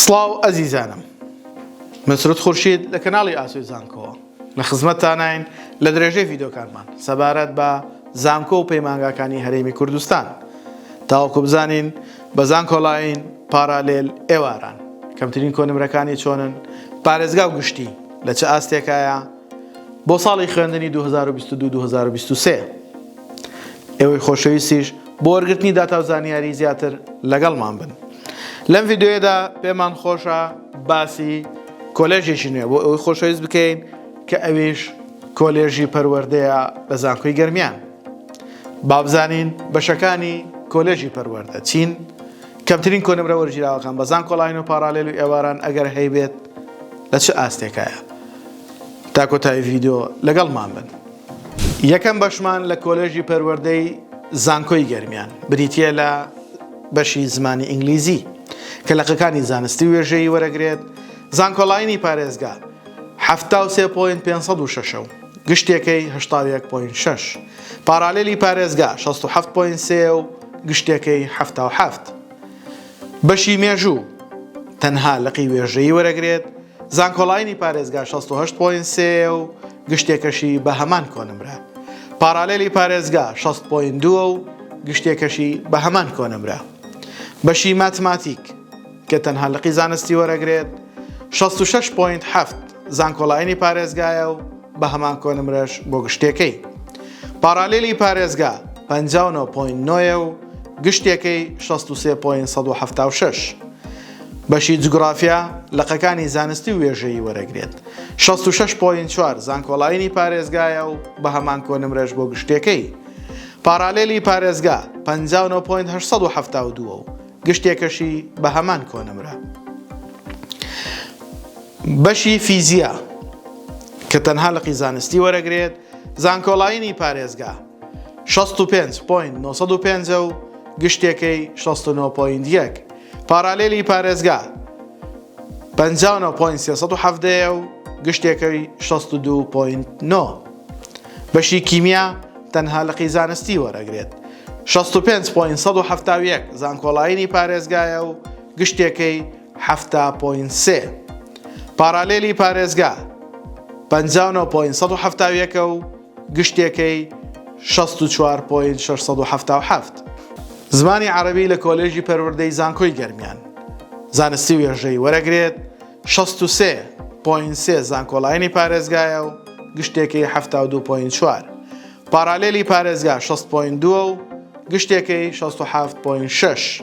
سڵاو ئەزیزانم من سرود خورشید لە کەناڵی ئاسۆی زانکۆوە لە خزمەتتانین لە درێژەی ڤیدۆکانمان سەبارەت بە زانکۆ و پەیمانگاکانی هەرێمی کوردستان تاوەکو بزانین بە زانکۆلاین پارالێل ئێواران کەمترین کۆنمرەکانی چۆنن پارێزگا و گشتی لە چ ئاستێکایە بۆ ساڵی خوێندنی 2022-2023 ئێوەی خۆشەویستیش بۆ وەرگرتنی داتا و زانیاری زیاتر لەگەڵمان بن. لەم ڤیدیۆیەدا پێمان خۆشە باسی کۆلێژێکی نوێ بۆ ئەوەی خۆشەویست بکەین کە ئەویش کۆلێژی پەروەردەیە لە زانکۆی گەرمیان. با بزانین بەشەکانی کۆلێژی پەروەردە چین؟ کەمترین کۆنمرە وەرگیراوەکان بە زانکۆلاین و پاڕالێل و ئێواران ئەگەر هەیبێت لە چ ئاستێکایە؟ تا کۆتایی ڤیدیۆ لەگەڵمان بن. یەکەم بەشمان لە کۆلێژی پەروەردەی زانکۆی گەرمیان بریتییە لە بەشی زمانی ئینگلیزی کە لقەکانی زانستی و وێژەیی وەرەگرێت، زانکۆلاینی پارێزگا 73.506 و گشتێکەی 81.6، پارالێلی پارێزگا 67.3 و گشتێکەی 77. بەشی مێژوو تەنها لقی وێژەیی وەرەگرێت، زانکۆلاینی پارێزگا 68 point سێ و گشتێکەشی بە هەمان کۆنمرە. پارالێلی پارێزگا 60 point دووە و گشتێکەشی بە هەمان کۆنمرە. بەشی ماتماتیک کە تەنها لقی زانستی وەرەگرێت 66 point هەفت زانکۆلاینی پارێزگایە و بە هەمان کۆنمرەش بۆ گشتێکەی. پارالێلی پارێزگا 59 point نۆیە و گشتێکەی 63 point 176. بەشی جوگرافیا لقەکانی زانستی و وێژەیی وەرەگرێت. 66 point چوار زانکۆلاینی پارێزگایە و بە هەمان کۆنمرەش بۆ گشتێکەی. پارالێلی پارێزگا 59 point 872 و گشتێکەشی بە هەمان کۆنمرە. بەشی فیزیا کە تەنها لقی زانستی وەرەگرێت، زانکۆلاینی پارێزگا 65 point 905 و گشتێکەی 69 point یەک. پارالێلی پارێزگا 59 point 317 و گشتێکەی 62 point 9. بەشی کیمیا تەنها لقی زانستی وەرەگرێت 65 point 171 زانکۆلاینی پارێزگایە و گشتێکەی 70 point 3. پارالێلی پارێزگا 59 point 171 و گشتێکەی 64 point 677. زمانی عەرەبی لە کۆلێژی پەروەردەی زانکۆی گەرمیان زانستی وێژەی وەرەگرێت 63 point سێ زانکۆلاینی پارێزگایە و گشتێکەی 72 point چوار. پارالێلی پارێزگا 60 point دووە و گشتێکەی 67 point شەش.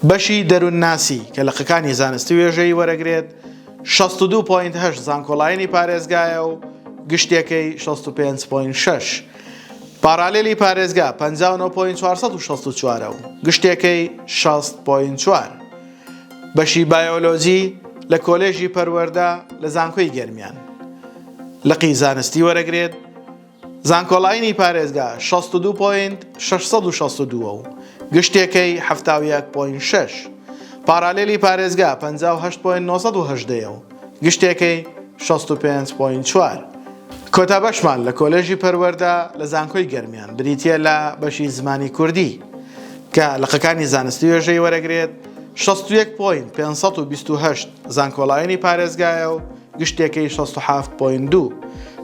بەشی دەروونناسی کە لقەکانی زانستی وێژەیی وەرەگرێت 62 point هەشت زانکۆلاینی پارێزگایە و گشتێکەی 65 point شەش. پارالێلی پارێزگا 59 point 464 و گشتێکەی 60 point چوار. بەشی بایۆلۆجی لە کۆلێژی پەروەردە لە زانکۆی گەرمیان لقی زانستی وەرەگرێت زانکۆلاینی پارێزگا 62 point 662 و گشتێکەی 71 point 6. پارالێلی پارێزگا 58 point 918 و گشتێکەی 65 point 4. کۆتا بەشمان لە کۆلێژی پەروەردە لە زانکۆی گەرمیان بریتییە لە بەشی زمانی کوردی کە لقەکانی زانستی وێژەی وەرەگرێت 61 point 528 زانکۆلاینی پارێزگایە و گشتێکەی 67 point دوو.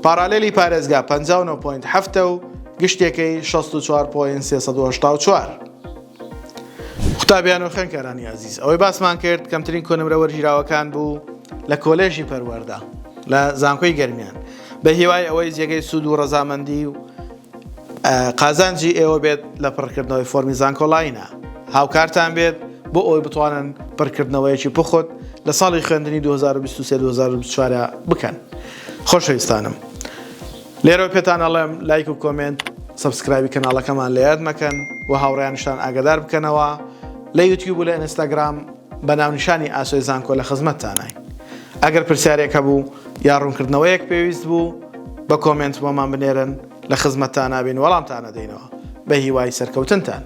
پارالێلی پارێزگا 59 point هەفتە و گشتێکەی 64 point 384. قوتابیان و خوێندکارانی ئازیز ئەوەی باسمان کرد کەمترین کۆنمرە وەرگیراوەکان بوو لە کۆلێژی پەروەردە لە زانکۆی گەرمیان بە هیوای ئەوەی جێگەی سوود و ڕەزامەندی و قازانجی ئێوە بێت لە پڕکردنەوەی فۆرمی زانکۆلاینە هاوکارتان بێت بۆ ئەوەی بتوانن پڕکردنەوەیەکی پوخت لە ساڵی خوێندنی 2023-2024 بکەن خۆشەویستانم لێرەوە پێتان ئەڵێم لایک و comment subscribe ی کەناڵەکەمان لە یاد مەکەن و هاوڕێیانیشتان ئاگادار بکەنەوە لە یوتیوب و لە ئینستاگرام بە ناونیشانی ئاسۆی زانکۆ لە خزمەتتانین ئەگەر پرسیارێک هەبوو یا ڕوونکردنەوەیەک پێویست بوو بە comment بۆمان بنێرن لە خزمەتتانابین وەڵامتان ئەدەینەوە بە هیوای سەرکەوتنتان.